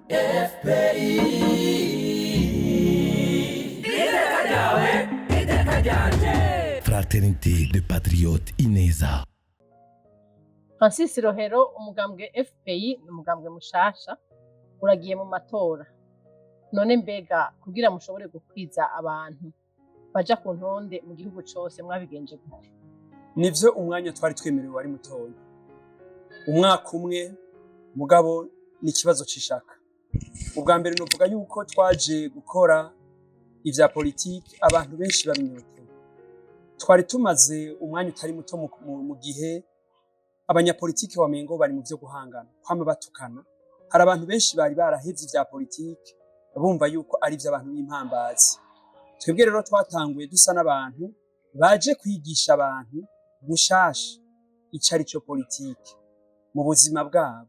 FPI Iteka ryawe, iteka ryanje. Fraternité de Patriotes Ineza. Francis Rohero, umugambwe FPI ni umugambwe mushasha, uragiye mu matora. None mbega kugira mushobore gukwiza abantu baja ku ntonde mu gihugu cose, mwabigenje gute? Nivyo, umwanya twari twemerewe wari mutoya, umwaka umwe, mugabo ni ikibazo c'ishaka. Ubwa mbere novuga yuko twaje gukora ivya politiki abantu benshi babinyotewe. Twari tumaze umwanya utari muto mu gihe abanyapolitiki wamengo bari mu vyo guhangana, kwama batukana. Hari abantu benshi bari barahevye ivya politiki, bumva yuko ari ivy'abantu b'impambazi. Twebwe rero twatanguye dusa n'abantu baje kwigisha abantu gushasha ico ari cyo politiki mu buzima bwabo.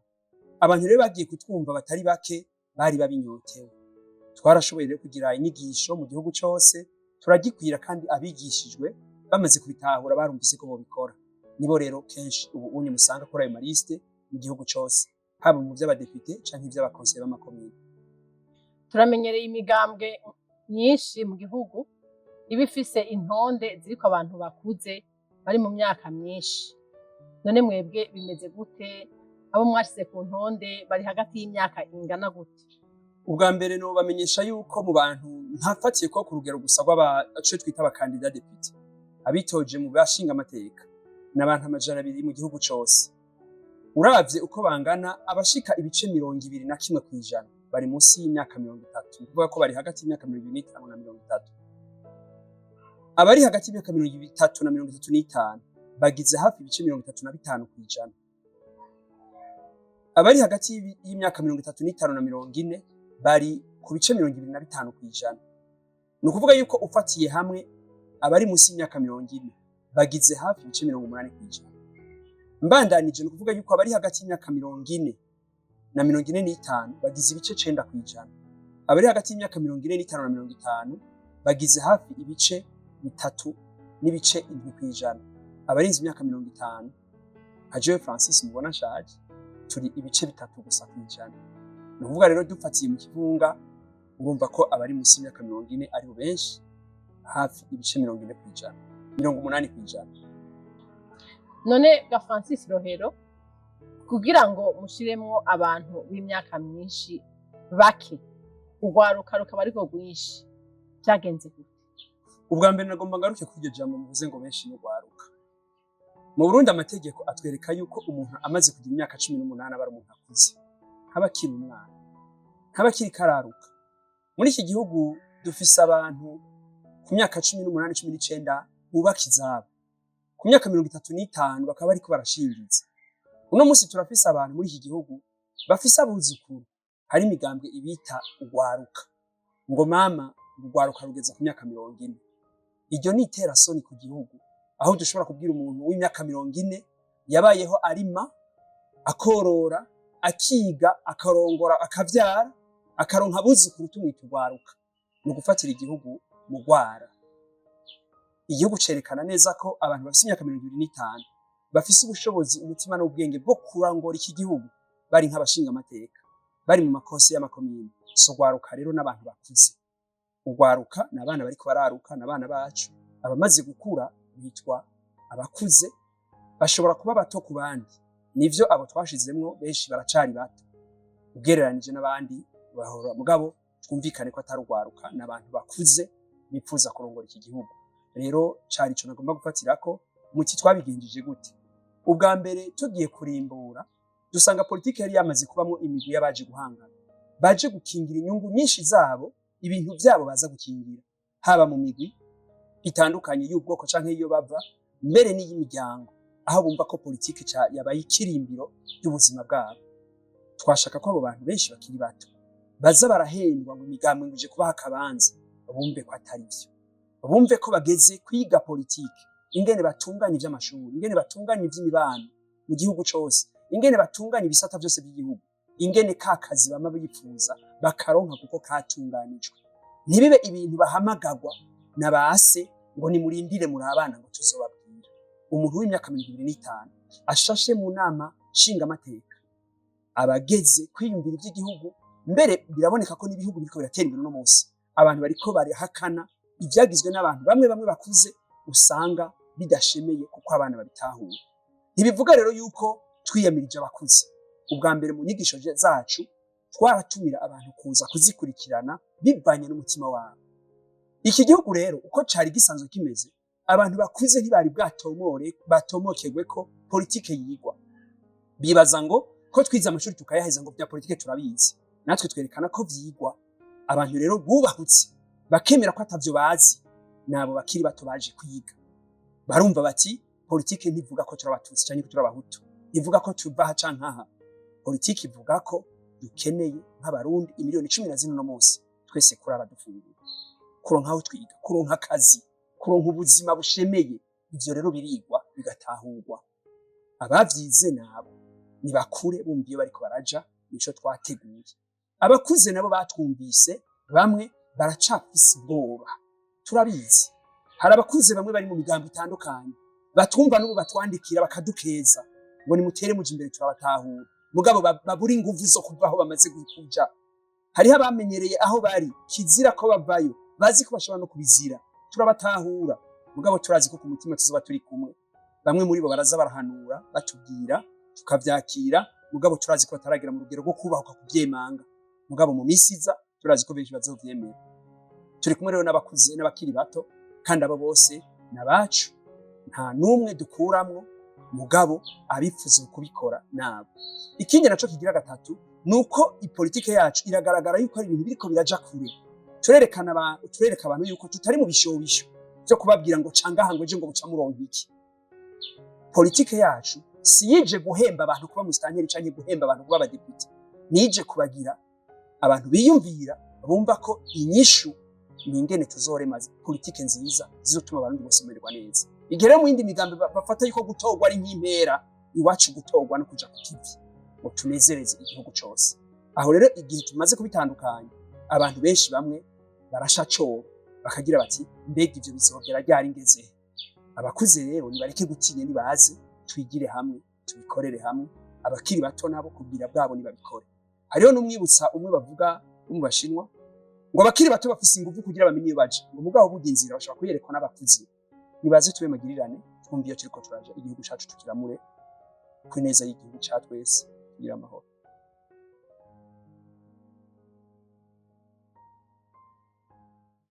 Abantu rero bagiye kutwumva batari bake bari babinyotewe. Twarashoboye rero kugira inyigisho mu gihugu cose, turagikwira, kandi abigishijwe bamaze kubitahura barumvise ko bobikora. Nibo rero kenshi ubu unye musanga kuri ayo ma listes mu gihugu cose, haba mu vy'abadepite canke ivy'abakonseye b'amakomine. Turamenyereye imigambwe myinshi mu gihugu iba ifise intonde ziriko abantu bakuze bari mu myaka myinshi. None mwebwe bimeze gute? Abo mwashize ku ntonde bari hagati y'imyaka ingana gute? Ubwa mbere nobamenyesha yuko mu bantu, ntafatiye ko ku rugero gusa rw'abaco twita abakandida depite, abitoje mu bashinga amateka, n'abantu 200 mu gihugu cose. Uravye uko bangana, abashika ibice 21% bari munsi y'imyaka 30, ni ukuvuga ko bari hagati y'imyaka 25 na 30. Abari hagati y'imyaka 30 na 35 bagize hafi ibice 35%. Abari hagati y'imyaka 35 na 40 bari ku bice 25%. Ni ukuvuga yuko ufatiye hamwe, abari munsi y'imyaka 40 bagize hafi ibice 80%. Mbandanije, ni ukuvuga yuko abari hagati y'imyaka 40 na 45 bagize ibice 9%. Abari hagati y'imyaka 45 na 50 bagize hafi ibice 3,7%. Abarenze imyaka 50, nka jewe Francis mubona nshaje, turi ibice 3 gusa kw'ijana. Ni ukuvuga rero, dufatiye mu kivunga, urumva ko abari munsi y'imyaka 40 aribo benshi, hafi ibice 40%, 80%. None ga Francis Rohero, kugira ngo mushiremwo abantu b'imyaka myinshi bake, urwaruka rukaba ariko rwinshi, byagenze gute? Ubwa mbere nagomba ngaruke kuri iryo jambo muvuze ngo benshi n'urwaruka. Mu Burundi amategeko atwereka yuko umuntu amaze kugira imyaka 18 aba ari umuntu akuze, ntaba akiri umwana, ntaba akiri kararuka. Muri iki gihugu dufise abantu ku myaka 18, 19 bubaka izabo, ku myaka 35 bakaba bariko barashingiza. Uno munsi turafise abantu muri iki gihugu bafise abuzukuru. Hari imigambwe ibita urwaruka, ngo mama, urwaruka rugeza ku myaka 40. Iryo ni iterasoni ku gihugu, aho dushobora kubwira umuntu w'imyaka 40 yabayeho arima, akorora, akiga, akarongora, akavyara, akaronka abuzukuru, tumwita urwaruka. Ni ugufatira igihugu mu rwara. Igihugu cerekana neza ko abantu bafise imyaka 25 bafise ubushobozi, umutima n'ubwenge bwo kurangora iki gihugu, bari nk'abashinga amateka, bari mu makosi y'amakomine. So urwaruka rero n'abantu bakuze. Urwaruka ni abana bariko bararuka, ni abana bacu. Abamaze gukura bitwa abakuze. Bashobora kuba bato ku bandi, nivyo, abo twashizemwo benshi baracari bato ugereranije n'abandi bahora, mugabo twumvikane ko atari urwaruka, ni abantu bakuze bipfuza kurongora iki gihugu. Rero cari ico nagomba gufatirako muti twabigenjeje gute. Ubwa mbere tugiye kurimbura, dusanga politiki yari yamaze kubamwo imigwi y'abaje guhangana, baje gukingira inyungu nyinshi zabo, ibintu vyabo baza gukingira, haba mu migwi itandukanye y'ubwoko canke iyo bava, mbere n'iy'imiryango, aho bumva ko politiki yabaye ikirimbiro y'ubuzima bwabo. Twashaka ko abo bantu benshi bakiri bato baza barahendwa ngo imigambwe ngo ije kubaha akabanza, bumve ko atari vyo, bumve ko bageze kwiga politiki, ingene batunganya ivy'amashuri, ingene batunganya ivy'imibano mu gihugu cose, ingene batunganya ibisata vyose by'igihugu, ingene ka kazi bama bipfuza bakaronka kuko katunganijwe, ntibibe ibintu bahamagagwa na base ngo nimurindire muri abana ngo tuzobabwira. Umuntu w'imyaka 25 ashashe mu nama nshingamateka abageze kwiyumvira iby'igihugu. Mbere biraboneka ko n'ibihugu biriko biratera imbere uno munsi, abantu bariko barahakana ivyagizwe n'abantu bamwe bamwe bakuze, usanga bidashemeye kuko abana babitahura. Ntibivuga rero yuko twiyamirije abakuze. Ubwa mbere, mu nyigisho zacu twaratumira abantu kuza kuzikurikirana bivanye n'umutima wabo. Iki gihugu rero, uko cari gisanzwe kimeze, abantu bakuze ntibari bwatomore batomokegwe ko politike yigwa. Bibaza ngo ko twize amashuri tukayaheza, ngo bya politike turabizi. Natwe twerekana ko vyigwa. Abantu rero bubahutse bakemera ko atavyo bazi nabo bakiri bato baje kwiga, barumva bati: "Politike ntivuga ko turi Abatutsi canke ko turi Abahutu, ivuga ko tuva aha canke aha. Politike ivuga ko dukeneye nk'Abarundi imiliyoni 14 no munsi twese kurara dufungura, kuronka aho twiga, kuronka akazi, kuronka ubuzima bushemeye." Ivyo rero birigwa, bigatahurwa. Abavyize nabo nibakure bumva iyo bariko baraja, nico twateguye. Abakuze nabo batwumvise, bamwe baracafise ubwoba, turabizi. Hari abakuze bamwe bari mu migambo itandukanye batwumva n'ubu, batwandikira bakadukeza ngo nimutere muje imbere, turabatahura, mugabo babura inguvu zo kuva aho bamaze kuja. Hariho abamenyereye aho bari, kizira ko bavayo, bazi ko bashobora no kubizira. Turabatahura, mugabo turazi ko ku mutima tuzoba turi kumwe. Bamwe muri bo baraza barahanura, batubwira, tukavyakira, mugabo turazi ko bataragera mu rugero rwo kubahuka kuvyemanga. Mugabo mu misi iza turazi ko benshi bazovyemera. Turi kumwe rero n'abakuze n'abakiri bato, kandi abo bose nabacu, nta n'umwe dukuramwo, mugabo abifuza kubikora nabo. Ikindi naco kigira gatatu nuko ipolitike yacu iragaragara yuko ari ibintu biriko biraja kure. Turerekana turereka abantu yuko tutari mu bishobisho byo kubabwira ngo cangaha, ngo ejo ngo buca muronka iki. Politike yacu si yije guhemba abantu kuba musitanteri canke guhemba abantu kuba abadepite, nije kubagira abantu biyumvira, bumva ko inyishu ni ingene tuzorema politike nziza zizotuma Abarundi bose bamererwa neza. Igihe rero mu yindi migambi bafata yuko gutorwa ari nk'impera, iwacu gutorwa no kuja ku kivi ngo tunezereze igihugu cose. Aho rero, igihe tumaze kubitandukanya, abantu benshi bamwe barasha coro, bakagira bati: "Mbega ivyo bizogera ryari? Ngeze?" Abakuze rero nibareke gutinya, nibaze twigire hamwe, tubikorere hamwe. Abakiri bato nabo kubwira bwabo nibabikore. Hariho n'umwibutsa umwe bavuga wo mu Bashinwa ngo abakiri bato bafise ingufu kugira bamenye iyo baja, ngo mugabo burya inzira bashobora kuyerekwa n'abakuze. Nibaze tube magirirane, twumve iyo turiko turaja, igihugu cacu tukiramure ku neza y'igihugu ca twese, tugira amahoro.